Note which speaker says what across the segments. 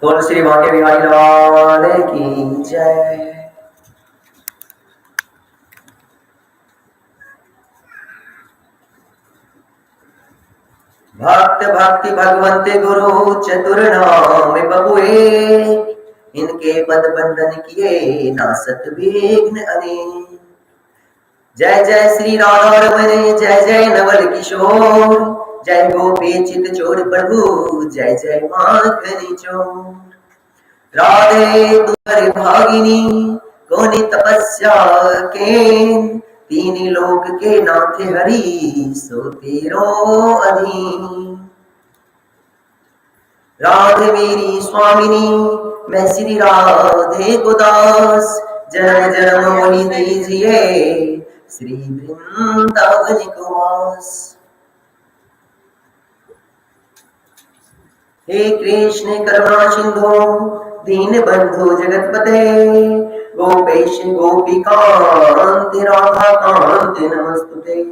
Speaker 1: बोल श्री बांके बिहारी लाल की जय। भक्त भक्ति भगवंत गुरु चतुर नाम बबुए, इनके पद बंधन किए नासत विघ्न अनेक। जय जय श्री राधा रमन, जय जय नवल किशोर, जय गोपी चित चोर प्रभु, जय जय माखन चोर। राधे तुम्हारे भागिनी कोनि तपस्या के, तीन लोक के नाथ हरि सो तेरो अधीन। राधे मेरी स्वामिनी मैं श्री राधे को दास, जन्म जन्म मोहि दीजिए श्री वृंदावन को वास। हे कृष्ण करुणा सिंधु दीन बंधु जगतपते, गोपेश गोपिकांत राधा कांत नमस्तुते।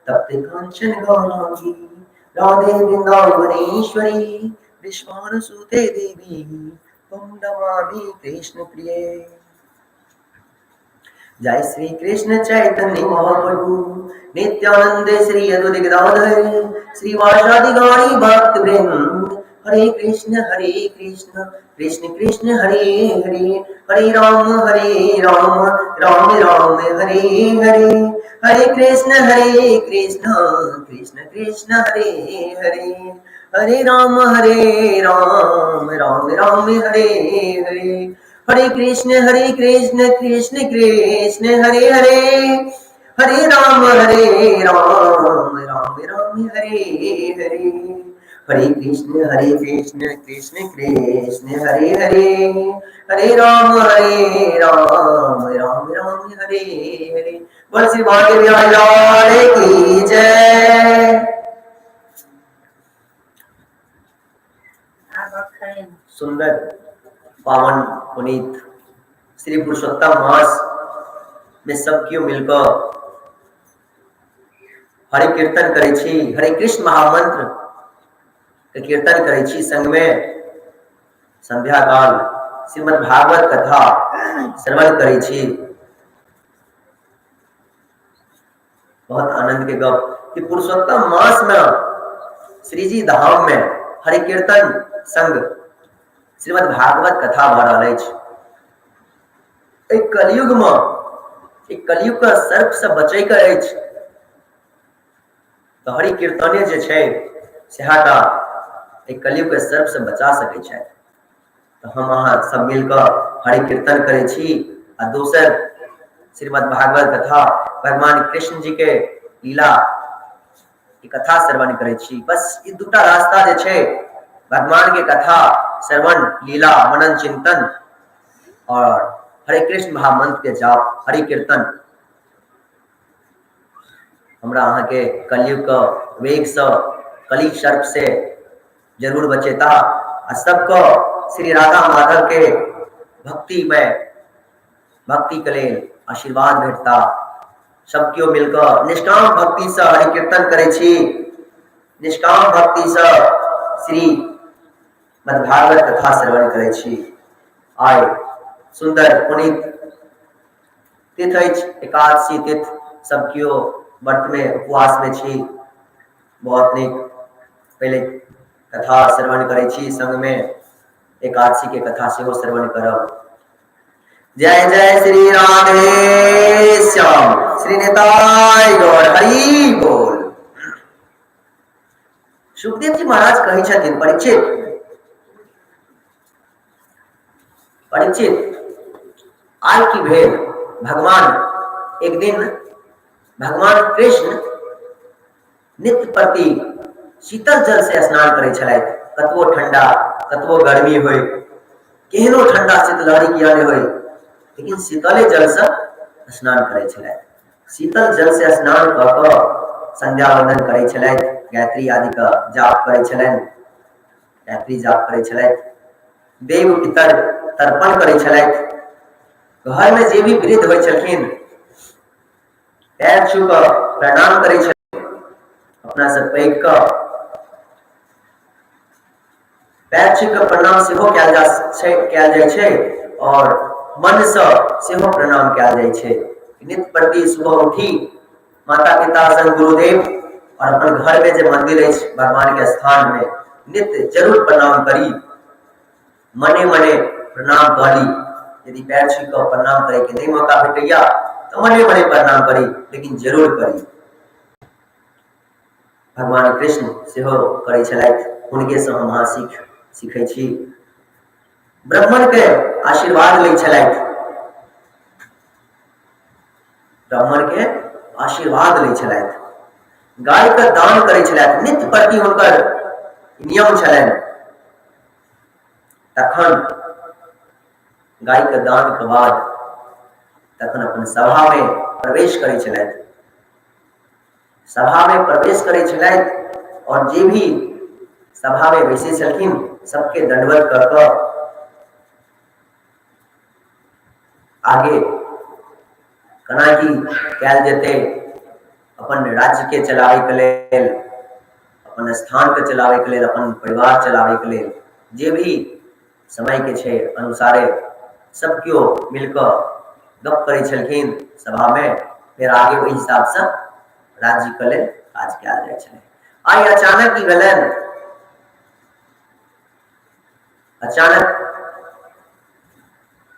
Speaker 1: तप्त कांचन गौरांगी राधे वृंदावनेश्वरी, विश्वानुसुते देवी त्वं नमामि कृष्ण प्रिये। जय श्री कृष्ण चैतन्य महाप्रभु नित्यानंद श्री अद्वैत गदाधर श्री वासादि गौरी भक्त वृंद। हरे कृष्ण कृष्ण कृष्ण हरे हरे, हरे राम राम राम हरे हरे। हरे कृष्ण कृष्ण कृष्ण हरे हरे, हरे राम राम राम हरे हरे। हरे कृष्ण कृष्ण कृष्ण हरे हरे, हरे राम राम राम हरे हरे। हरे कृष्ण कृष्ण कृष्ण हरे हरे, हरे राम राम राम हरे हरे। बोल श्री भाग्य बिहारी लाल की जय। सुंदर पावन पुनीत श्री पुरुषोत्तम मास में सब क्यों मिलकर हरि कीर्तन करै छी, हरे कृष्ण महामंत्र के कीर्तन करै छी, संग में संध्या काल श्रीमद् भागवत कथा श्रवण करै छी। बहुत आनंद के गप कि पुरुषोत्तम मास में श्रीजी धाम में हरि कीर्तन संग श्रीमद् भागवत कथा भऽ रहल अछि। एहि कलयुग में, एहि कलयुग के सर्प से बचै के अछि तऽ हरि कीर्तने जे छै सएह टा एहि कलयुग के सर्प से बचा सकै छथि। तऽ हम अहाँ सब मिल कऽ हरि कीर्तन करै छी आ दोसर श्रीमद् भागवत कथा भगवान कृष्ण जी के लीला के कथा श्रवण करै छी। बस ई दूटा रास्ता जे छै, भगवान के कथा श्रवण, लीला मनन चिंतन और हरे कृष्ण महामंत्र के जाप, हरि कीर्तन, हमरा अहाँके कलयुग के वेग से, कली सर्प से जरूर बचेता आ सबको श्री राधा माधव के भक्ति में भक्ति के लेल आशीर्वाद भेटता। सब केओ मिलकर निष्काम भक्ति से हरि कीर्तन करै छी, निष्काम भक्ति से श्री मद्भागवत कथा श्रवण करै छी। आइ सुंदर पुनीत तिथि अछि, एकादशी तिथि, सब केओ व्रत में उपवास में छी। बहुत नीक, पहिले कथा श्रवण करै छी, संग में एकादशी के कथा सेहो श्रवण करब। जय जय श्री राधे श्याम, श्री निताय गौर हरि बोल। सुखदेव जी महाराज कहै छथिन, परीक्षित, परीक्षित, आइ की भेल? भगवान एक दिन भगवान कृष्ण नित्य प्रति शीतल जल से स्नान करै छलथि। कतबो ठंडा, कतबो गर्मी होय, केहनो ठंडा शीतलहरी किया नहि होय, लेकिन शीतले जल से स्नान करै छलथि। शीतल जल से स्नान कऽ कऽ संध्या वंदन करै छलथि, गायत्री आदि के जाप करै छलनि, गायत्री जाप करै छलथि, देव पितर तर्पण करै छलथि। घर में जे भी वृद्ध होइ छलखिन, पैर छू कऽ प्रणाम करै छलखिन, अपना से पैघ कऽ पैर पैर छू कऽ प्रणाम सेहो कयल जा छै, कयल जाइ छै आओर मनसँ सेहो प्रणाम कयल जाइ छै। नित्य प्रति सुबह उठी माता पिता संग गुरुदेव और अपन घर में जे मंदिर अछि भगवान के स्थान में नित्य जरूर प्रणाम करी, मने मने प्रणाम करी। यदि पैर छू कऽ प्रणाम करे के नहीं मौका भेटैया तो मने मने प्रणाम करी, लेकिन जरूर करी। भगवान कृष्ण सेहो करै छलथि, हुनके से हम अहाँ सीखै छी। ब्राह्मण के आशीर्वाद लै छलथि, ब्राह्मण के आशीर्वाद लै छलथि, गाय के दान करै छलथि, नित्य प्रति हुनकर नियम छलनि। तखन गाय के दान के बाद तखन अपन सभा में प्रवेश करै छलथि। सभा में प्रवेश करै छलथि और जे भी सभा में बैसै छलखिन सबके दंडवत कऽ कऽ आगे केना की कयल जेतै अपन राज्य के चलाबै के लेल, अपन स्थान के चलाबै के लेल, अपन परिवार चलाबै के लेल, जे भी समय के छै अनुसारे सब केओ मिल कऽ गप करै छलखिन सभा में। फेर आगे ओहि हिसाब से राज्य के लेल काज कयल जाइ छलै। आइ अचानक की भेलनि, अचानक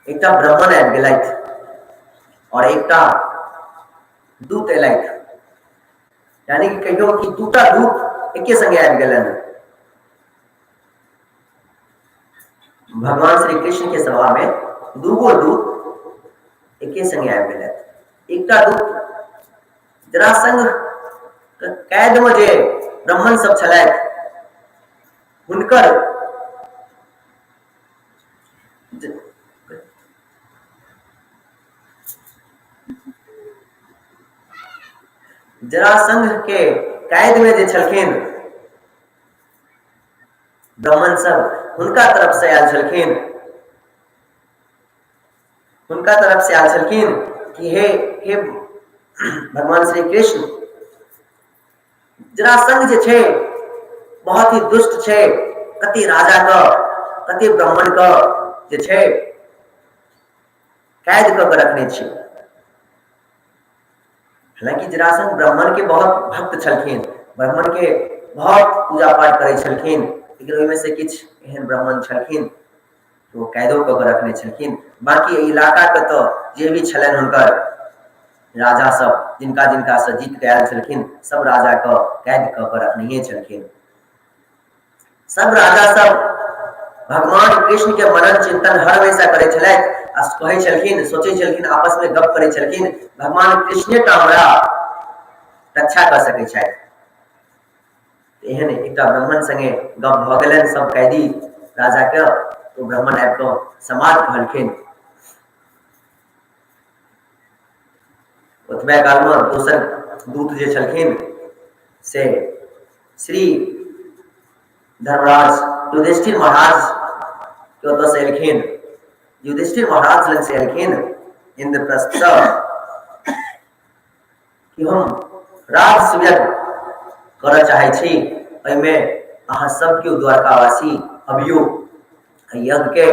Speaker 1: एकटा ब्राह्मण आबि गेलथि और एकटा दूत एलथि, यानी कि कहियो कि दूटा दूत एके संगे आबि गेलनि भगवान श्री कृष्ण के सभा में। दूगो दूत एके संगे आबि गेलथि। एकटा दूत जरासंघ कैद में जे ब्राह्मण सब छलथि हुनकर जरासंघ के कैद में जे छलखिन ब्राह्मण सब, हुनका तरफ से आयल छलखिन, हुनका तरफ से आयल छलखिन कि हे हे भगवान श्री कृष्ण, जरासंघ जे छै बहुत ही दुष्ट छै, कते राजा के कते ब्राह्मण के जे छै कैद कऽ के रखने छै। हालांकि जरासंध ब्राह्मण के बहुत भक्त छलखिन, ब्राह्मण के बहुत पूजा पाठ करै छलखिन, लेकिन ओहिमे से किछु एहन ब्राह्मण छलखिन ओ कैदो कऽ के रखने छलखिन। बाकी एहि इलाका के तऽ जे भी छलनि हुनकर राजा सब, जिनका जिनका से जीत के आयल छलखिन, सब राजा के कैद कऽ के रखनहिए छलखिन। सब राजा सब भगवान कृष्ण के मनन चिंतन हर हमेशा करै छलथि आ कहै छलखिन, सोचै छलखिन, आपस में गप करै छलखिन, भगवान कृष्णे टा हमरा रक्षा कऽ सकै छथि। एहन एकटा ब्राह्मण संगे गप भऽ गेलनि सब कैदी राजा के, ओ ब्राह्मण आबि कऽ समाद कहलखिन। ओतबे काल में दोसर दूत जे छलखिन से श्री धर्मराज युधिष्ठिर महाराज के ओतऽ से एलखिन। युधिष्ठिर महाराज लग से एलखिन इंद्रप्रस्थ कि हम राजसूय करऽ चाहै छी, एहिमे अहाँ सब केओ द्वारकावासी अबियौ, यज्ञ के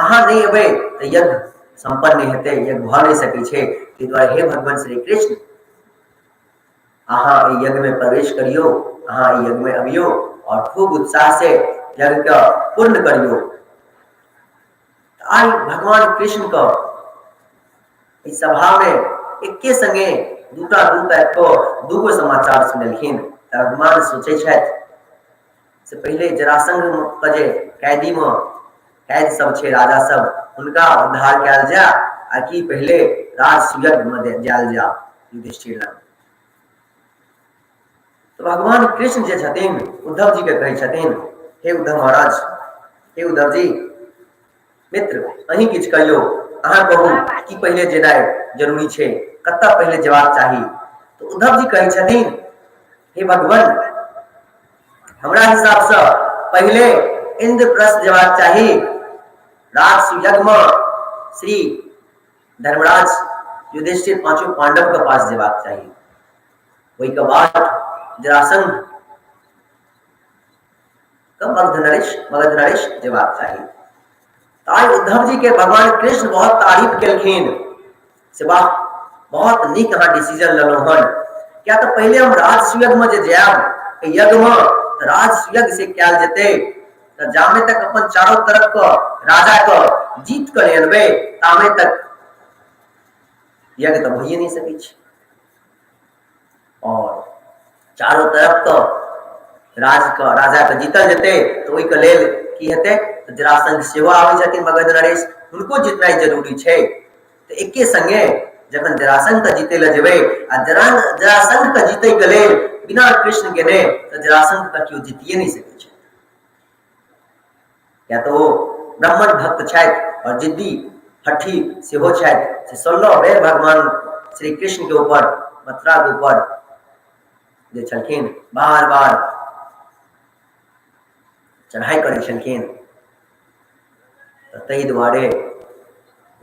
Speaker 1: अहाँ नहि एबै तऽ यज्ञ सम्पन्न नहि हेतै, यज्ञ भऽ नहि सकै छै। ताहि दुआरे हे भगवान श्री कृष्ण, अहाँ एहि यज्ञ में प्रवेश करियौ, अहाँ एहि यज्ञ में अबियौ और खूब उत्साह से यज्ञ के पूर्ण करियौ। आइ भगवान कृष्ण के एहि सभा में एके संगे दूटा दूत आबि कऽ दूगो समाचार सुनेलखिन। तऽ भगवान सोचै छथि से पहिले जरासंघ के जे कैदी में कैद सब छै राजा सब, हुनका उद्धार कयल जाय आ कि पहिले राजसूयज्ञ में जायल जाय युधिष्ठिर लग। तऽ भगवान कृष्ण जे छथिन उद्धव जी के कहै छथिन, हे उद्धव महाराज, हे उद्धव जी मित्र, अहीं किछु कहियौ, अहाँ कहू कि पहिले जेनाइ जरूरी छै, कतऽ पहिले जेबाक चाही। तऽ उद्धव जी कहै छथिन, हे भगवान, हमरा हिसाबसँ पहिले इंद्रप्रस्थ जेबाक चाही, राजसूयज्ञ में श्री धर्मराज युधिष्ठिर पांचों पांडव के पास जेबाक चाही, ओहिके बाद जरासंध तऽ मगध नरेश जेबाक चाही। तऽ आइ उद्धव जी के भगवान कृष्ण बहुत तारीफ केलखिन से वाह, बहुत नीक अहाँ डिसीजन लेलहुँ हन। किया तऽ पहिले हम राजसूय मे जे जायब यज्ञ मे, तऽ राजसूय से कयल जेतै, तऽ जामे तक अपन चारो तरफ के राजा के जीत कऽ नहि अनबै तामे तक यज्ञ तऽ भइए नहि सकै छै। और चारो तरफ के राज के राजा के जीतल जेतै तऽ ओहिके लेल की हेतै, तऽ जरासंध सेहो आबै छथिन मगध नरेश, हुनको जितनाइ जरूरी छै। तऽ एके संगे जखन जरासंध के जीतै लए जेबै आ जरासंध के जीतै के लेल बिना कृष्ण गेने तऽ जरासंध के केओ जीतिए नहि सकै छै। किया तऽ ओ ब्राह्मण भक्त छथि और जिद्दी हठी सेहो छथि, से 16 बेर भगवान श्री कृष्ण के ऊपर, मथुरा के ऊपर जे छलखिन बार बार चढ़ाई करै छलखिन। तऽ ताहि दुआरे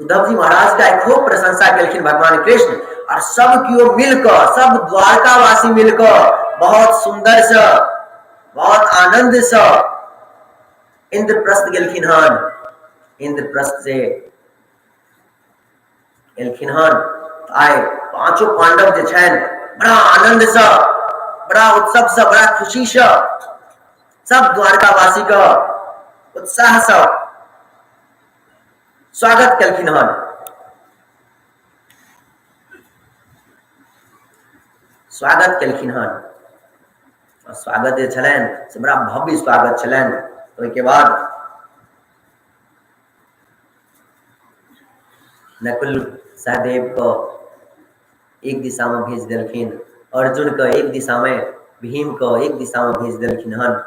Speaker 1: उद्धव जी महाराज के आइ खूब प्रशंसा केलखिन भगवान कृष्ण, और सब केओ मिलकऽ, सब द्वारकावासी मिलकऽ बहुत सुंदर से, बहुत आनंद से इंद्रप्रस्थ गेलखिन हन। इंद्रप्रस्थ से एलखिन हन। आइ पांचो पांडव जे छनि बड़ा आनंद से, बड़ा उत्सव से, बड़ा खुशी से सब द्वारकावासी के उत्साह से स्वागत केलखिन हन। स्वागत केलखिन हन। स्वागत जे छलनि से बड़ा भव्य स्वागत छलनि। ओहिके बाद नकुल सहदेव को एक दिशा में भेज देलखिन, अर्जुन के एक दिशा में, भीम के एक दिशा में भेज देलखिन हन,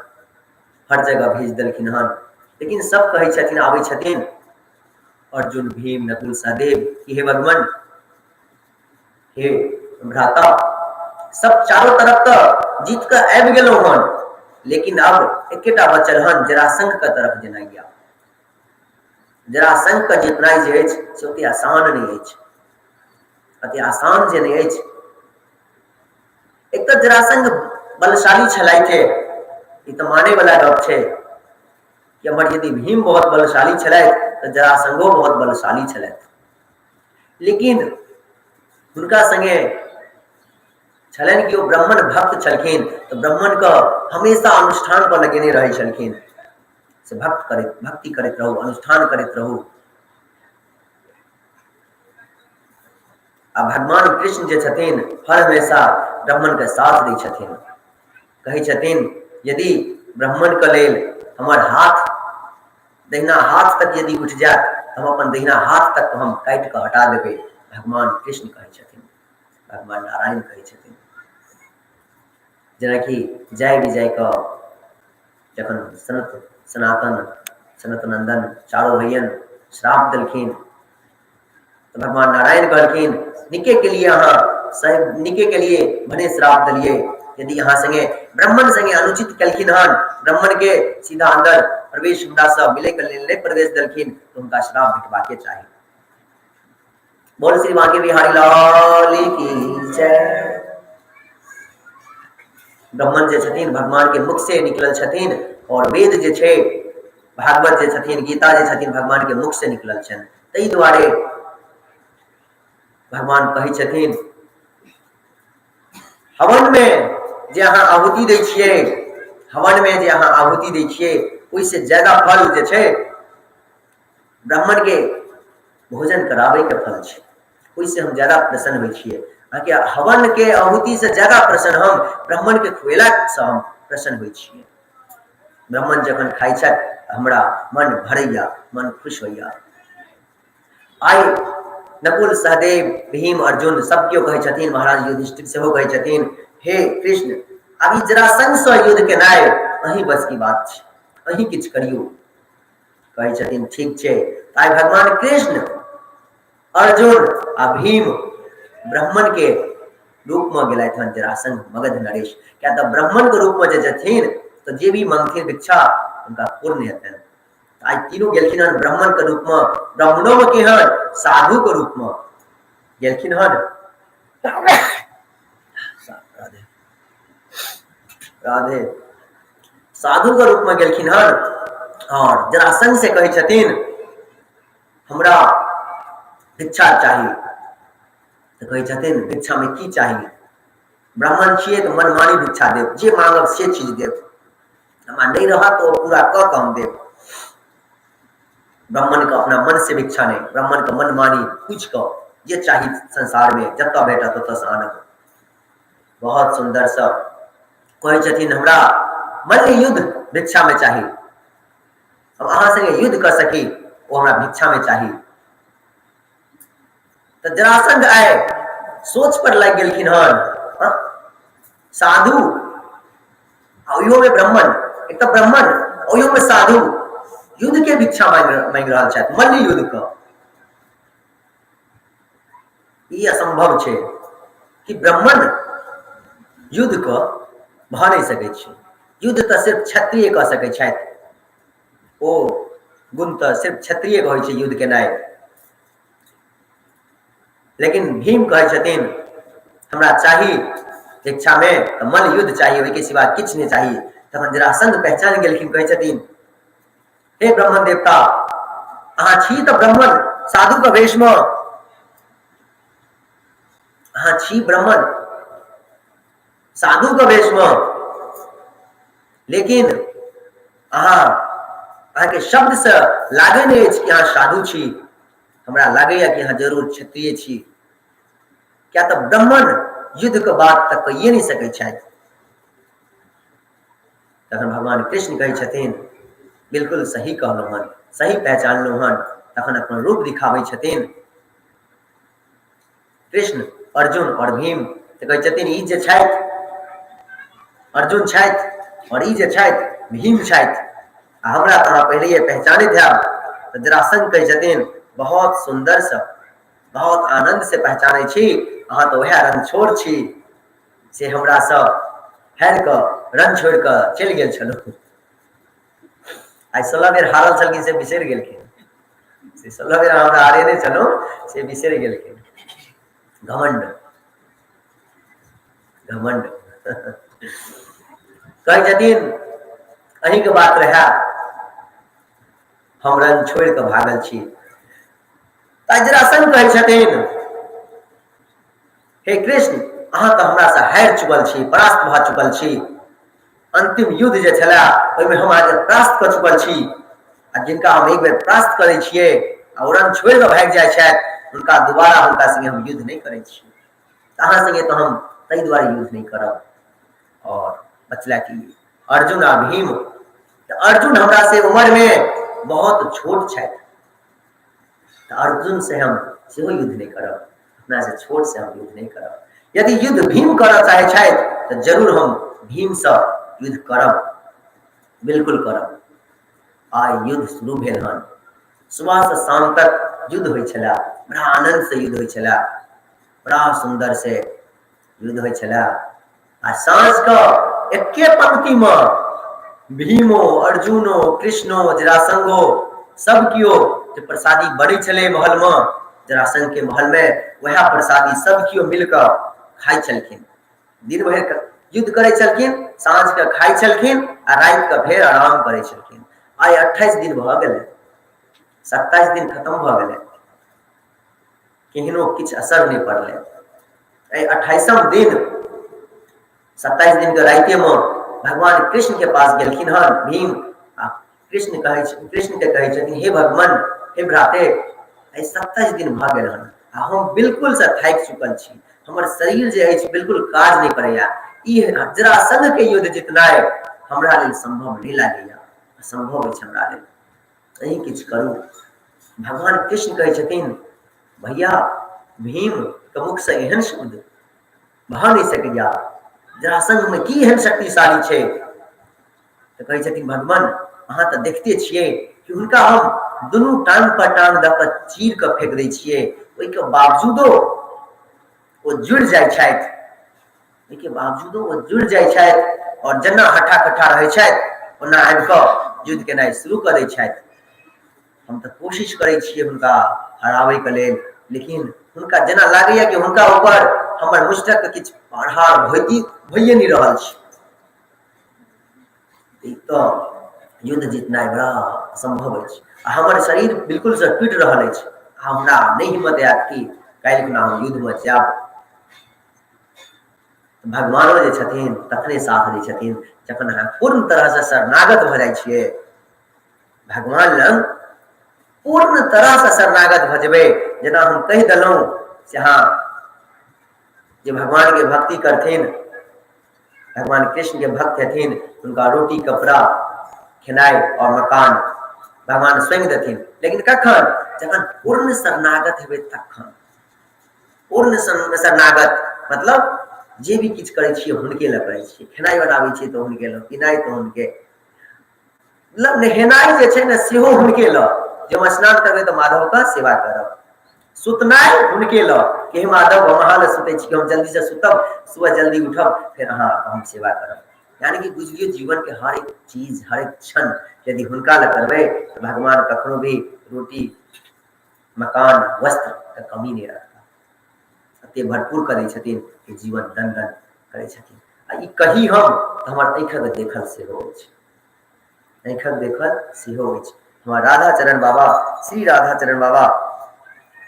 Speaker 1: हर जगह भेज देलखिन हन। लेकिन सब कहै छथिन, आबै छथिन अर्जुन, भीम, नकुल, सहदेव कि हे भगवान, हे भ्राता, सब चारों तरफ तऽ जीत कऽ आबि गेलहुँ हन, लेकिन अब एकेटा बचल हन जरासंघ के तरफ जेनाइ। जरासंघ के जितनाइ जे अछि से ओते आसान नहि अछि, अति आसान जे नहि अछि। एक तऽ जरासंघ बलशाली छलथि, ई तऽ मानै वाला गप छै कि हमर यदि भीम बहुत बलशाली छलथि तऽ जरासंघो बहुत बलशाली छलथि। लेकिन हुनका संगे छलनि कि ओ ब्राह्मण भक्त छलखिन, तऽ ब्राह्मण के हमेशा अनुष्ठान पर लगेने रहै छलखिन, से भक्त करैत, भक्ति करैत रहू, अनुष्ठान करैत रहू। आ भगवान कृष्ण जे छथिन हर हमेशा ब्राह्मण के साथ दै छथिन। कहै छथिन यदि ब्राह्मण के लेल हमर हाथ दहिना हाथ तक यदि उठि जायत तऽ हम अपन दहिना हाथ तक हम काटि कऽ हटा देबै। भगवान कृष्ण कहै छथिन, भगवान नारायण कहै छथिन। जेनाकि जय विजय के जखन सनत सनातन सनत नंदन चारो भैयन श्राप देलखिन तऽ भगवान नारायण कहलखिन निके के लिए अहाँ साहेब निके के लिए भने श्राप देलियै, यदि अहाँ संगे ब्राह्मण संगे अनुचित केलखिन हन, ब्राह्मण के सीधा अंदर प्रवेश हमरा से मिले के लेल नहि प्रवेश देलखिन, तऽ हुनका श्राप भेटबाके चाही। बोल श्री बांके बिहारी लाल की जय। ब्राह्मण जे छथिन भगवान के मुख से निकलल छथिन, और वेद जे छै, भागवत जे छथिन, गीता जे छथिन, भगवान के मुख से निकलल छनि। ताहि दुआरे भगवान कहै छथिन हवन में जे अहाँ आहुति दै छियै, हवन में जे अहाँ आहुति दै छियै ओहिसँ ज्यादा फल जे छै ब्राह्मण के भोजन कराबै के फल छै, ओहिसँ हम ज्यादा प्रसन्न होइ छियै। अहाँके हवन के आहुति से ज्यादा प्रसन्न हम ब्राह्मण के खुएला से हम प्रसन्न होइ छियै। ब्राह्मण जखन खाइ छथि हमरा मन भरैया, मन खुश होइया। आइ नकुल सहदेव भीम अर्जुन सब केओ कहै छथिन, महाराज युधिष्ठिर सेहो कहै छथिन, हे कृष्ण आब ई जरासंध सँ युद्ध केनाइ अहीं बस की बात छै, अहीं किछु करियौ। कहै छथिन ठीक छै। आइ भगवान कृष्ण अर्जुन आ भीम ब्राह्मण के रूप में गेलथि हन जरासंध मगध नरेश। किया तऽ ब्राह्मण के रूप में जे जथिन तऽ जे भी मंगथिन भिक्षा हुनका पूर्ण हेतनि। आइ तीनू गेलखिन हन ब्राह्मण के रूप में, ब्राह्मणों में केहन साधु के रूप में गेलखिन हन। राधे राधे। साधुके रूपमे गेलखिन हन आओर जरासंध से कहै छथिन हमरा भिक्षा चाही। तऽ कहै छथिन भिक्षामे की चाही? ब्राह्मण छियै तऽ मनमानी भिक्षा देब, जे मांगब से चीज देब, हमरा नहि रहत तऽ ओ पूरा कऽ कऽ हम देब। ब्राह्मणके अपना मन से भिक्षा नहि, ब्राह्मणके मनमानी पूछि कऽ जे चाही संसारमे जतऽ भेटत ओतऽसँ आनब। बहुत सुन्दरसँ कहै छथिन हमरा मल्ल युद्ध भिक्षामे चाही, हम अहाँ संगे युद्ध कऽ सकी ओ हमरा भिक्षामे चाही। तऽ जरासंध आइ सोच पर लागि गेलखिन हन, साधु आ ओहियोमे ब्राह्मण, एक तऽ ब्राह्मण ओहियोमे साधु युद्ध के भिक्षा मांगि रहल छथि, मल्ल युद्ध के। ई असंभव छै कि ब्राह्मण युद्ध के भऽ नहि सकै छै। युद्ध तऽ सिर्फ क्षत्रिय कऽ सकै छथि, ओ गुण तऽ सिर्फ क्षत्रिय के होइ छै युद्ध केनाइ। लेकिन भीम कहै छथिन हमरा चाही इच्छामे तऽ मल्ल युद्ध चाही, ओहिके सिवा किछु नहि चाही। तखन जरासंध पहचान गेलखिन, कहै छथिन हे ब्राह्मण देवता, अहाँ छी तऽ ब्राह्मण साधु के वेशमे, अहाँ छी ब्राह्मण साधु के वेशमे, लेकिन अहाँके शब्द से लागै नहि अछि कि अहाँ साधु छी, हमरा लागैया कि अहाँ जरूर क्षत्रिय छी, किया तऽ ब्राह्मण युद्ध के बात तऽ कहिए नहि सकै छथि। तखन भगवान कृष्ण कहै छथिन बिल्कुल सही कहलहुँ हन, सही पहचानलहुँ हन। तखन अपन रूप दिखाबै छथिन कृष्ण अर्जुन और भीम। तऽ कहै छथिन ई जे छथि अर्जुन छथि और ई जे छथि भीम छथि, आ हमरा तऽ अहाँ पहिलैये पहचानैत हैब। तऽ जरासंध कहै छथिन बहुत सुन्दरसँ बहुत आनन्द से पहचानै छी, अहाँ तऽ वएह रणछोड़ छी से हमरासँ हारि कऽ रन छोड़ि कऽ चलि गेल छलहुँ। आइ 16 बेर हारल छलखिन से बिसरि गेलखिन, से 16 बेर हमरा हारेने छलहुँ से बिसरि गेलखिन। घमंड घमंड कहै छथिन अहींके बात रहए, हम रन छोड़ि कऽ भागल छी। तऽ जरासंध कहै छथिन हे कृष्ण, अहाँ तऽ हमरासँ हारि चुकल छी, परास्त भऽ चुकल छी। अंतिम युद्ध जे छलए ओहिमे हम अहाँके परास्त कऽ चुकल छी, आ जिनका हम एक बेर परास्त करै छियै आ ओ रन छोड़ि कऽ भागि जाइ छथि, हुनका दोबारा हुनका संगे हम युद्ध नहि करै छी। तऽ अहाँ संगे तऽ हम ताहि दुआरे युद्ध नहि करब। और बचला की अर्जुन आ भीम, तऽ अर्जुन हमरा से उम्र में बहुत छोट छथि, तऽ अर्जुन से हम सेहो युद्ध नहि करब, अपना से छोट से हम युद्ध नहि करब। यदि युद्ध भीम करऽ चाहै छथि तऽ जरूर हम भीमसँ युद्ध करब, बिल्कुल करब। आइ युद्ध शुरू भेल हन, सुबह से शाम तक युद्ध होइ छलै, बड़ा आनंद से युद्ध होइ छलै, बड़ा सुन्दर से युद्ध होइ छलै। आ साँझ के एके पंक्ति में भीमो अर्जुनो कृष्णो जरासंघो सब कियो जे प्रसादी बनै छलै महल में, जरासंघ के महल में, वएह प्रसादी सब कियो मिल कऽ खाइ छलखिन। दिन भरि युद्ध करै छलखिन, साँझ के खाइ छलखिन आ राति के फेर आराम करै छलखिन। आइ 28 दिन भऽ गेलै, 27 दिन खत्म भऽ गेलै, केहनो किछु असर नहि पड़लै। एहि 28 दिन 27 दिन के राइते में भगवान कृष्ण के पास गेलखिन हन भीम, आ कृष्ण के कहै छथिन हे भगवान, हे भ्राते, आइ 27 दिन भऽ गेल हन आ हम बिल्कुल से थाकि चुकल छी, हमर शरीर जे अछि बिल्कुल काज नहि करैया, ई जरासंध के युद्ध जितनाइ हमरा लेल संभव नहि लागैया, असंभव अछि हमरा लेल, अहीं किछु करू। भगवान कृष्ण कहै छथिन भैया भीम के मुख से एहन शब्द भऽ नहि सकैया, जरासंध में की एहन शक्तिशाली छै? तऽ कहै छथिन भगवान अहाँ तऽ देखते छियै कि हुनका हम दुनू टांग पर टांग दऽ कऽ चीर कऽ फेंक दै छियै, ओहिके बावजूदो ओ जुड़ि जाइ छथि, ओहिके बावजूदो ओ जुड़ि जाइ छथि और जेना हट्ठा कट्ठा रहै छथि ओना आबि कऽ युद्ध केनाइ शुरू कऽ दै छथि। हम तऽ कोशिश करै छियै हुनका हराबैके लेल, लेकिन हुनका जेना लागैया कि हुनका ऊपर हमर मुष्टक के किछु प्रहार भइए नहि रहल छै। तऽ युद्ध जितनाइ बड़ा असम्भव अछि आ हमर शरीर बिल्कुलसँ टूटि रहल अछि आ हमरा नहि हिम्मत आयत कि काल्हि खुना हम युद्धमे जायब। भगवानो जे छथिन तखने साथ दै छथिन जखन अहाँ पूर्ण तरहसँ शरणागत भऽ जाइ छियै। भगवान लग पूर्ण तरहसँ शरणागत भऽ जेबै, जेना हम कहि देलहुँ से अहाँ जे भगवानके भक्ति करथिन, भगवान कृष्ण के भक्त हेथिन, हुनका रोटी कपड़ा खेनाइ और मकान भगवान स्वयं देथिन। लेकिन कखन? जखन पूर्ण शरणागत हेबै तखन। पूर्ण शरणागत मतलब जे भी किछु करै छियै हुनके लए करै छियै। खेनाइ बनाबै छियै तऽ हुनके लए, पिनाइ तऽ हुनके, मतलब नहेनाइ जे छै ने सेहो हुनके लए, जे हम स्नान करबै तऽ माधवके सेवा करब। सुतनाइ हुनके लए कि हे माधव हम अहाँ लए सुतै छी, हम जल्दीसँ सुतब, सुबह जल्दी उठब, फेर अहाँके हम सेवा करब। यानी कि बुझि लियौ जीवनके हर एक चीज हर एक क्षण यदि हुनका लए करबै तऽ भगवान कखनो भी रोटी मकान वस्त्र के कमी नहि रखता, एते भरपूर करै छथिन कि जीवन दन दन करै छथिन। आ ई कही हम तऽ हमर आँखिक देखल सेहो अछि, आँखिक देखल सेहो अछि। हमर राधा चरण बाबा, श्री राधा चरण बाबा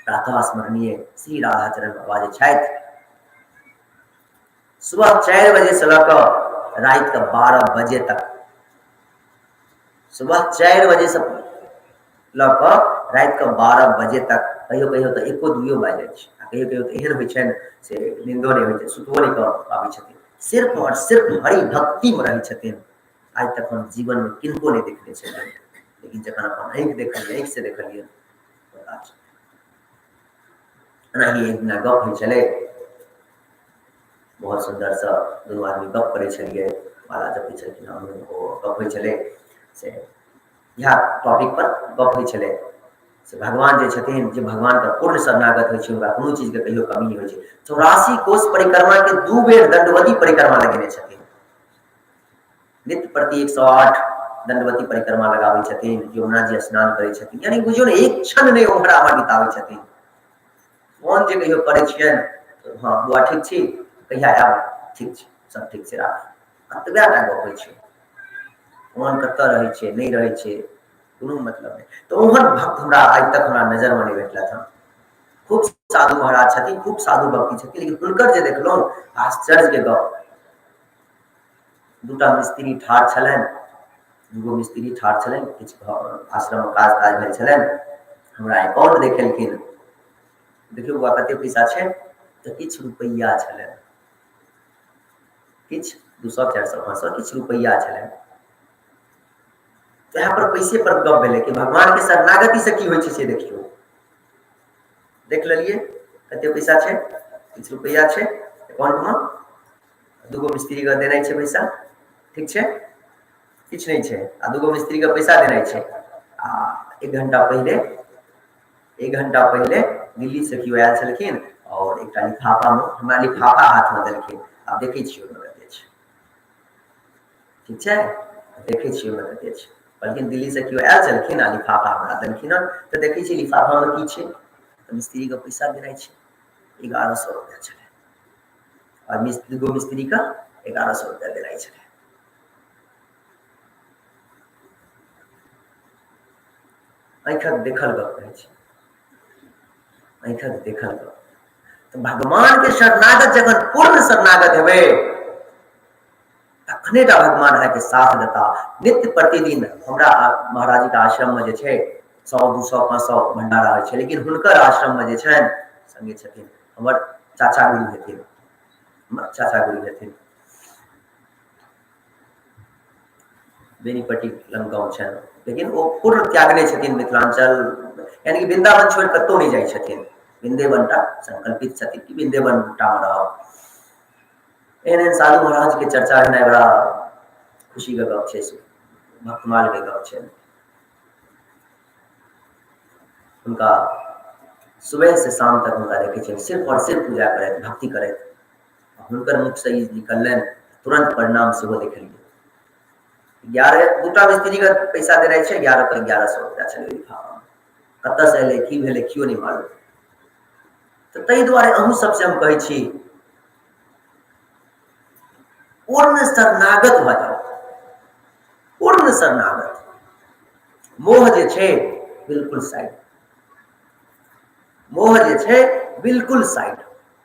Speaker 1: प्रातः स्मरणीय श्री राधा चरण बाबा जे छथि, सुबह 4 बजे से लऽ कऽ राति के 12 बजे तक, सुबह 4 बजे से लऽ कऽ राति के 12 बजे तक, कहियो कहियो तऽ एको दुइयो बाजि जाइ छै आ कहियो कहियो तऽ एहन होइ छनि से निन्दो नहि होइ छै, सुतबो नहि कऽ पाबै छथिन, सिर्फ आओर सिर्फ हरि भक्तिमे रहै छथिन। आइ तक हम जीवनमे किनको नहि देखने छलियै, लेकिन जखन अपन आँखि देखलियै, आँखिसँ देखलियै, पता छै। एनाही एक दिना गप होइ छलै, बहुत सुन्दरसँ दुनू आदमी गप करै छलियै, माला जपै छलखिन, हम ओ गप होइ छलै, से इएह टॉपिक पर गप होइ छलै से भगवान जे छथिन, जे भगवानके पूर्ण शरणागत होइ छै हुनका कोनो चीजके कहियो कमी नहि होइ छै। 84 कोष परिक्रमा के 2 बेर दंडवती परिक्रमा लगेने छथिन, नित्य प्रति 108 दंडवती परिक्रमा लगाबै छथिन, यमुना जी स्नान करै छथिन, यानी बुझियौ ने एक क्षण नहि ओम्हर आम्हर बिताबै छथिन। फोन जे कहियो करै छियनि, हँ बौआ ठीक छी, कहिया आयब, ठीक छै, सब ठीक छै, राख, एतबे टा गप होइ छै। फोन कतऽ रहै छै नहि रहै छै कोनो मतलब नहि। तऽ ओहन भक्त हमरा आइ तक हमरा नजरमे नहि भेटलथि हँ। खूब साधु महाराज छथिन, खूब साधु भक्ति छथिन, लेकिन हुनकर जे देखलहुँ आश्चर्यके गप। दूटा मिस्त्री ठाढ़ छलनि, दूगो मिस्त्री ठाढ़ छलनि, किछु आश्रममे काज ताज भेल छलनि, हमरा अकाउंट देखेलखिन, देखियौ बौआ कते पैसा छै, तऽ किछु रुपैआ छलनि, किछु 200 400 500 किछु रुपैआ छलनि। इएह पर पैसे पर गप भेलै कि भगवान के शरणागति से की होइ छै से देखियौ। देख लेलियै कते पैसा छै, किछु रुपैआ छै अकाउंटमे, दूगो मिस्त्रीके देनाइ छै पैसा, ठीक छै, किछु नहि छै, आ दूगो मिस्त्रीके पैसा देनाइ छै। आ एक घंटा पहिले, एक घंटा पहिले दिल्ली से केओ आयल छलखिन और एकटा लिफाफामे हमरा लिफाफा हाथमे देलखिन, आब देखै छियै ओहिमे कते छै, ठीक छै, देखै छियै ओहिमे कते छै। कहलखिन दिल्ली से केओ आयल छलखिन आ लिफाफा हमरा देलखिन हन, तऽ देखै छियै लिफाफामे की छै, तऽ मिस्त्रीके पैसा देनाइ छै, 1100 रुपैआ छलै, आ दूगो मिस्त्रीके 1100 रुपैआ देनाइ छलै। आँखिक देखल गप कहै छी, आँखिक देखल गप। तऽ भगवान के शरणागत जखन पूर्ण शरणागत हेबै तखने टा भगवान अहाँके साथ देता। नित्य प्रतिदिन हमरा महाराज जी के आश्रम में जे छै 100 200 500 भंडारा होइ छै, लेकिन हुनकर आश्रम में जे छनि संगे छथिन हमर चाचा गुरु हेथिन, हमर चाचा गुरु हेथिन, बेनीपट्टी लग गाँव छनि, लेकिन ओ पूर्ण त्यागने छथिन मिथिलांचल, यानी कि वृंदावन छोड़ि कतहु नहि जाइ छथिन, वृंदेवन टा संकल्पित छथिन कि वृंदेवन टा मे रहब। एहन एहन साधु महाराज के चर्चा हेनाइ बड़ा खुशी के गप छै, भक्तमाल के गप छै। हुनका सुबह से शाम तक हुनका देखै छियनि सिर्फ और सिर्फ पूजा करैत, भक्ति करैत। हुनकर मुख से ई निकललनि तुरंत परिणाम सेहो देखलियै। 11 दूटा मिस्त्री के पैसा देनाइ छै, 11 के 1100 रुपया छलै लिफाफा, कतऽ से एलै की भेलै केओ नहि मालूम। तऽ ताहि दुआरे अहूँ सबसे हम कहै छी पूर्ण शरणागत भऽ जाउ, पूर्ण शरणागत। मोह जे छै बिल्कुल साइड, मोह जे छै बिल्कुल साइड,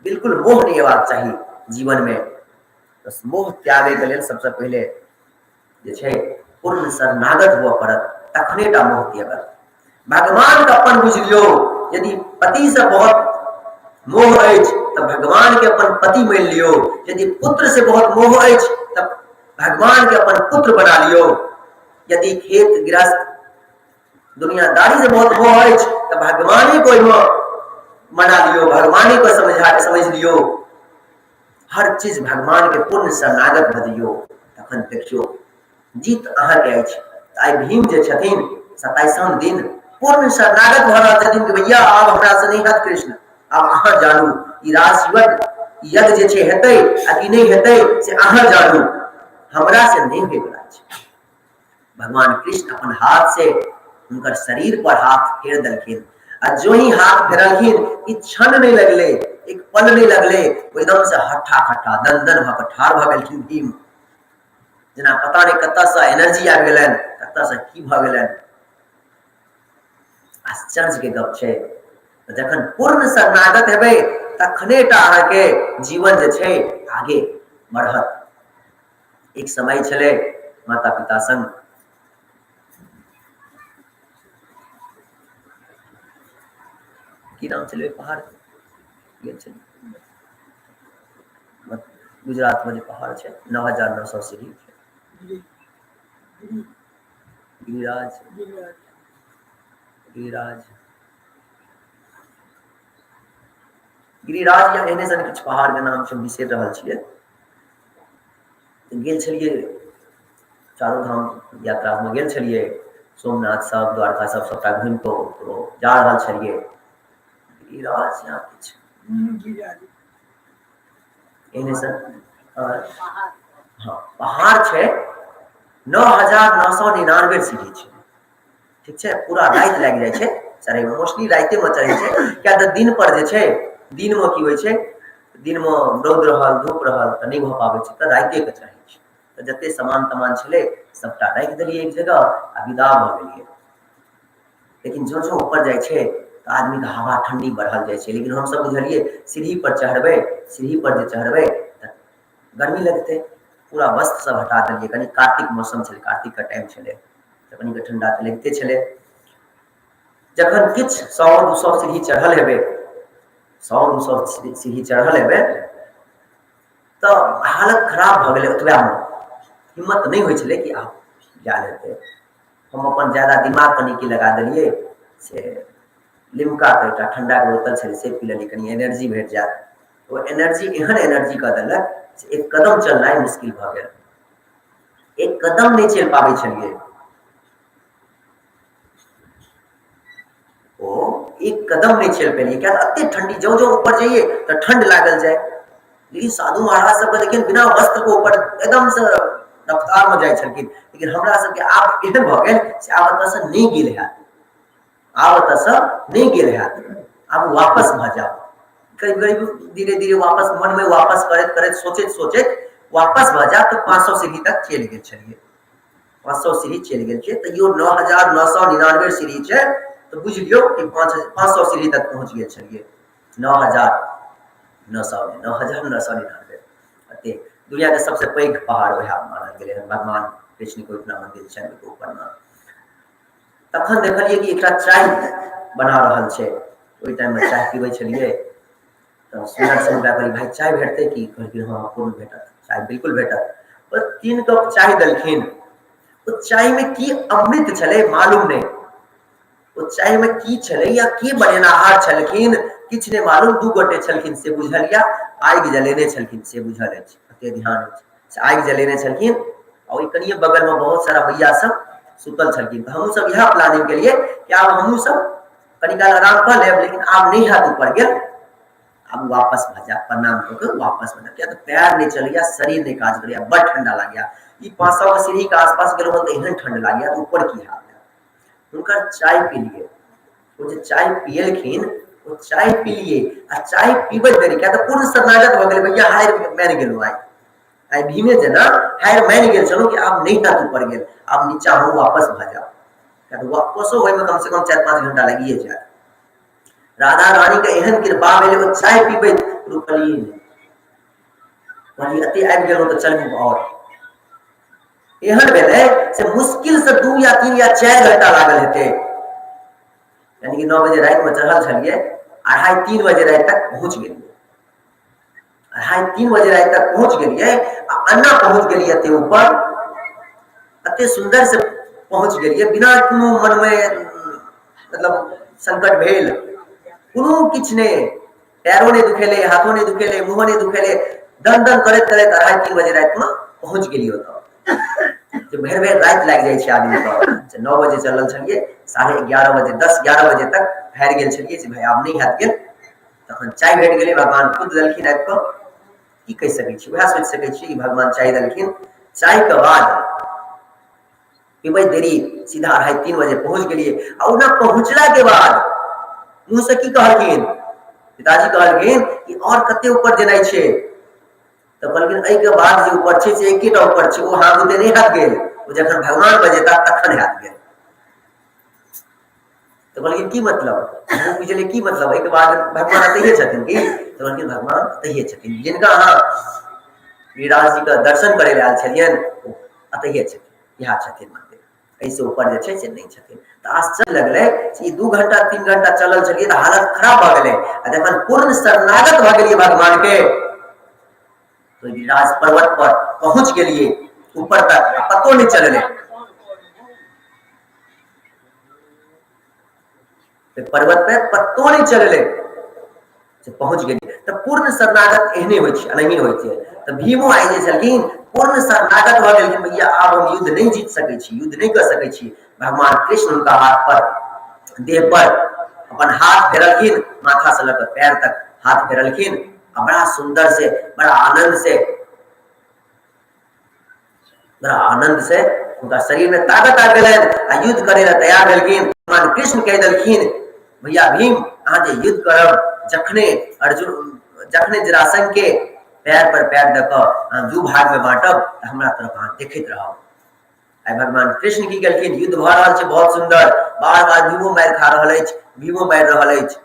Speaker 1: बिल्कुल मोह नहि अयबाक चाही जीवनमे। बस मोह त्यागैके लेल सबसँ पहिले जे छै पूर्ण शरणागत हुअ पड़त, तखने टा मोह त्यागत। भगवान के अपन बुझि लियौ, यदि पति से बहुत मोह अछि तऽ भगवान के अपन पति मानि लियौ, यदि पुत्र से बहुत मोह अछि तऽ भगवान के अपन पुत्र बना लियौ, यदि खेत गृहस्थ दुनियादारी से बहुत मोह अछि तऽ भगवाने को ओहिमे मना लियौ, भगवाने को समझ लियौ, हर चीज भगवान के पूर्ण शरणागत भऽ जइयौ, तखन देखियौ जीत अहाँके अछि। आइ भीम जे छथिन 27म दिन पूर्ण शरणागत भऽ रहल छथिन कि भैया आब हमरा से नहि हैत कृष्ण, आब अहाँ जानू ई रास यज्ञ जे छै हेतै आ कि नहि हेतै से अहाँ जानू, हमरा से नहि होइवला छै। भगवान कृष्ण अपन हाथ से हुनकर शरीर पर हाथ फेर देलखिन आ जो ही हाथ फेरलखिन ई क्षण नहि लगले, एक पल नहि लगले, एकदम से हट्ठा खट्ठा दन दन भऽ कऽ ठाढ़ भऽ गेलखिन भीम। जेना पता नहि कतऽसँ एनर्जी आबि गेलनि, कतऽसँ की भऽ गेलनि, आश्चर्य के गप छै। जखन पूर्ण शरणागत हेबै तखने टा अहाँके जीवन जे छै आगे बढ़त। एक समय छलै माता पिता संग की नाम छलै पहाड़ गेल छलै गुजरात में जे पहाड़ छै 9900 सीढ़ी छै, गिरिराज, गिरिराज, गिरिराज या एहने सन किछु पहाड़ के नाम छै, बिसरि रहल छियै। गेल छलियै चारू धाम यात्रामे गेल छलियै, सोमनाथ सब, द्वारका सब, सबटा घुमि कऽ जा रहल छलियै। गिरिराज या किछु एहने सन हँ पहाड़ छै, 9999 सीढ़ी छै, ठीक छै। पूरा राति लागि जाइ छै चढ़ैमे, मोस्टली रातिमे चढ़ै छै, किया तऽ दिन पर जे छै, दिनमे की होइ छै, दिनमे रौद रहल, धूप रहल, तऽ नहि भऽ पाबै छै, तऽ रातिके चढ़ै छै। तऽ जते सामान तमान छलै सबटा राखि देलियै एक जगह आ विदा भऽ गेलियै। लेकिन ज्यों ज्यों ऊपर जाइ छै तऽ आदमीके हवा ठण्डी बढ़ल जाइ छै। लेकिन हमसब बुझलियै सीढ़ी पर चढ़बै, सीढ़ी पर जे चढ़बै तऽ गर्मी लगतै, पूरा वस्त्र सब हटा देलियै। कनि कार्तिक मौसम छलै, कार्तिकके टाइम छलै, तऽ कनिके ठण्डा तऽ लगिते छलै। जखन किछु 100-200 सीढ़ी चढ़ल हेबै, 100-200 सीढ़ी चढ़ल हेबै तऽ हालत खराब भऽ गेलै। ओतबेमे हिम्मत नहि होइ छलै कि आब जायल हेतै। हम अपन ज्यादा दिमाग कनि की लगा देलियै से लिमकाके एकटा ठण्डाके बोतल छलै से पी लेलियै, कनि एनर्जी भेट जायत। ओ एनर्जी एहन एनर्जी कऽ देलक से एक कदम चलनाइ मुश्किल भऽ गेल, एक कदम नहि चलि पाबै छलियै। ओ एक कदम नहि चलि पेलियै, किया एते ठंडी, ज्यों ज्यों ऊपर जाइए तऽ ठंड लागल जाय। लेकिन साधु महाराज सबके देखियौ बिना वस्त्र के ऊपर एकदम से रफ्तार में जाइ छलखिन, लेकिन हमरा सबके आब एहन भऽ गेल से आब एतऽ से नहि गेल हैत, आब एतऽ से नहि गेल हैत, आब वापस भऽ जाउ। करीब करीब धीरे धीरे वापस मन में वापस करैत करैत सोचैत सोचैत वापस भऽ जायब तऽ 500 सीढ़ी तक चलि गेल छलियै, 500 सीढ़ी चलि गेल छियै, तैयो 9999 सीढ़ी छै, तऽ बुझि लियौ कि 500 सीढ़ी तक पहुँच गेल छलियै। 9900, 9999 एते दुनियाके सबसँ पैघ पहाड़ वएह मानल गेलै हन, भगवान कृष्णके ओहिठिना मन्दिर छनि ओहिके ऊपरमे। तखन देखलियै कि एकटा चाय बना रहल छै, ओहि टाइममे चाय पीबै छलियै तऽ सुनर से हुनका कहलियै भाइ चाय भेटतै की? कहलखिन हँ पूर्ण भेटत, चाय बिल्कुल भेटत। ओ 3 कप चाय देलखिन, ओ चायमे की अमृत छलै मालूम नहि, ओ चायमे की छलै या के बनेनहार छलखिन किछु नहि मालूम, 2 गोटे छलखिन से बुझल या आगि जलेने छलखिन से बुझल अछि, एते ध्यान अछि से आगि जलेने छलखिन। आ ओहि कनिये बगलमे बहुत सारा भैया सब सुतल छलखिन। तऽ हमहूँ सब इएह प्लानिंग केलियै कि आब हमहूँ सब कनी काल आराम कऽ लेब, लेकिन आब नहि हैत ऊपर गेल, आब वापस भऽ जायब, प्रणाम कऽ के वापस भऽ जायब, किया तऽ पैर नहि चलैया, शरीर नहि काज करैया, बड़ ठंडा लागैया। ई 500 के सीढ़ी के आसपास गेलहुँ तऽ एहन ठंड लागैया तऽ ऊपर की हाल है। हुनकर चाय पीलियै, ओ जे चाय पियलखिन ओ चाय पीलियै आ चाय पीबैत देरी, किया तऽ पूर्ण शरणागत भऽ गेलै, भैया हारि मानि गेलहुँ आइ, आइ भीमे जेना हारि मानि गेल छलहुँ कि आब नहि हैत ऊपर गेल, आब नीचा हम वापस भऽ जायब। किया तऽ वापसो होइमे कमसँ कम 4-5 घंटा लागिए जायत। राधा रानी के एहन कृपा भेलै, ओ चाय पीबैत रुकलियै नहि, कहलियै एते आबि गेलहुँ तऽ चलू आओर। एहन भेलै से मुश्किल से 2 या 3 या 4 घंटा लागल हेतै, यानी कि 9 बजे रातिमे चढ़ल छलियै, 2:30-3 बजे राति तक पहुँच गेलियै। 2:30-3 बजे राति तक पहुँच गेलियै आ अन्ना पहुँच गेलियै एते ऊपर, एते सुन्दर से पहुँच गेलियै बिना कोनो मनमे मतलब संकट भेल, कोनो किछु नहि, पैरो नहि दुखेलै, हाथो नहि दुखेलै, मुँहो नहि दुखेलै, दन दन करैत करैत 2:30-3 बजे रातिमे पहुँच गेलियै ओतऽ। जे भरि भरि राति लागि जाइ छै आदमीके। से 9 बजे चलल छलियै, 11:30 बजे, 10-11 बजे तक हारि गेल छलियै जे भाय आब नहि हैत गेल। तखन चाय भेट गेलै, भगवान खुद देलखिन आबि कऽ। की कहि सकै छी, वएह सोचि सकै छी कि भगवान चाय देलखिन। चायके बाद पीबैत देरी सीधा 2:30-3 बजे पहुँच गेलियै। आ ओना पहुँचलाके बाद मुँहसँ की कहलखिन पिताजी, कहलखिन कि आओर कते ऊपर जेनाइ छै? तऽ कहलखिन एहिके बाद जे ऊपर छै से एकेटा ऊपर छै, ओ अहाँ बुते नहि हैत गेल, ओ जखन भगवान बजेता तखन हैत गेल। तऽ कहलखिन की मतलब? हम बुझलियै की मतलब, एहिके बाद भगवान एतहिए छथिन की? तऽ कहलखिन भगवान एतहिए छथिन, जिनका अहाँ गिरिराज जी के दर्शन करै लए आयल छलियनि ओ एतहिए छथिन, इएह छथिन मंदिर, एहिसँ ऊपर जे छै से नहि छथिन। तऽ आश्चर्य लगलै जे ई 2 घंटा 3 घंटा चलल छलियै तऽ हालत खराब भऽ गेलै, आ जखन पूर्ण शरणागत भऽ गेलियै भगवान के तो गिरिराज पर्वत पर पहुँच गेलियै ऊपर तक, आ पतो नहि चललै। पर्वत पे पत्तो नहि चललै से पहुँच गेलियै। तऽ पूर्ण शरणागत एहने होइ छै, एनाहिए होइ छै। तऽ भीमो आइ जे छलखिन पूर्ण शरणागत भऽ गेलखिन, भैया आब हम युद्ध नहि जीत सकै छी, युद्ध नहि कऽ सकै छी। भगवान कृष्ण हुनका हाथ पर, देह पर अपन हाथ फेरलखिन, माथा से लऽ कऽ पैर तक हाथ फेरलखिन, आ बड़ा सुन्दर से, बड़ा आनंद से, बड़ा आनंद से हुनका शरीर में ताकत आबि गेलनि आ युद्ध करे लए तैयार भेलखिन। भगवान कृष्ण कहि देलखिन भैया भीम अहाँ जे युद्ध करब, जखने अर्जुन, जखने जरासंध के पैर पर पैर दऽ कऽ अहाँ 2 भाग में बाँटब तऽ हमरा तरफ अहाँ देखैत रहब। आइ भगवान कृष्ण की केलखिन, युद्ध भऽ रहल छै बहुत सुन्दर, बार बार भीमो मारि खा रहल अछि, भीमो मारि रहल अछि,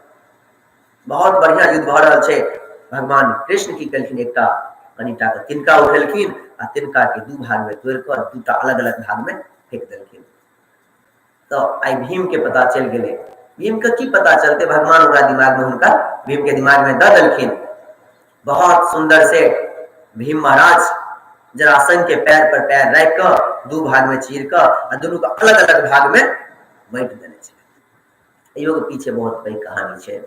Speaker 1: बहुत बढ़िया युद्ध भऽ रहल छै। भगवान कृष्ण की केलखिन, एकटा कनिटा के तिनका उठेलखिन आ तिनका के 2 भाग में तोड़ि कऽ 2टा अलग अलग भाग में फेंक देलखिन। तऽ आइ भीम के पता चलि गेलै। भीम के की पता चलते, भगवान ओकरा दिमाग में, हुनका भीम के दिमाग में दऽ देलखिन। बहुत सुंदर से भीम महाराज जरासंध के पैर पर पैर राखि कऽ 2 भाग में चीर कऽ आ दुनू के अलग अलग भाग में बांटि देने छलै। एहियो के पीछे बहुत पैघ कहानी छै,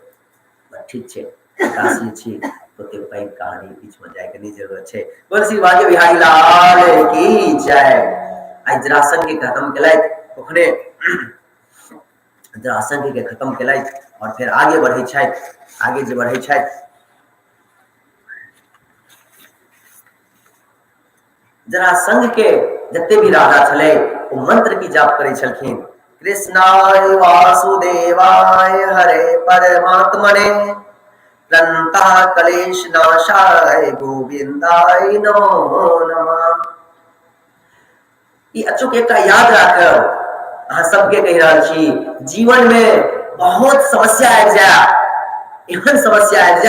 Speaker 1: ठीक छै, काशी छी ओते पैघ कहानी बीच में जायके नहि जरूरत छै। बोल श्री बाजे बिहारी लाल की जय। आइ जरासंध के खत्म केलथि, ओखने जरासंध के खत्म केलथि और फेर आगे बढ़ै छथि। आगे जे बढ़ै छथि, जरासंध के जते भी राजा छलै ओ मंत्र की जाप करै छलखिन, कृष्णाय वासुदेवाय हरे परमात्मने प्रणता कलेश नाशाय गोविंदाय नमो नमः। ई अचूक एकटा याद राखब, अहाँ सबके कहि रहल छी, जीवन में बहुत समस्या आबि जाय, एहन समस्या आबि जाय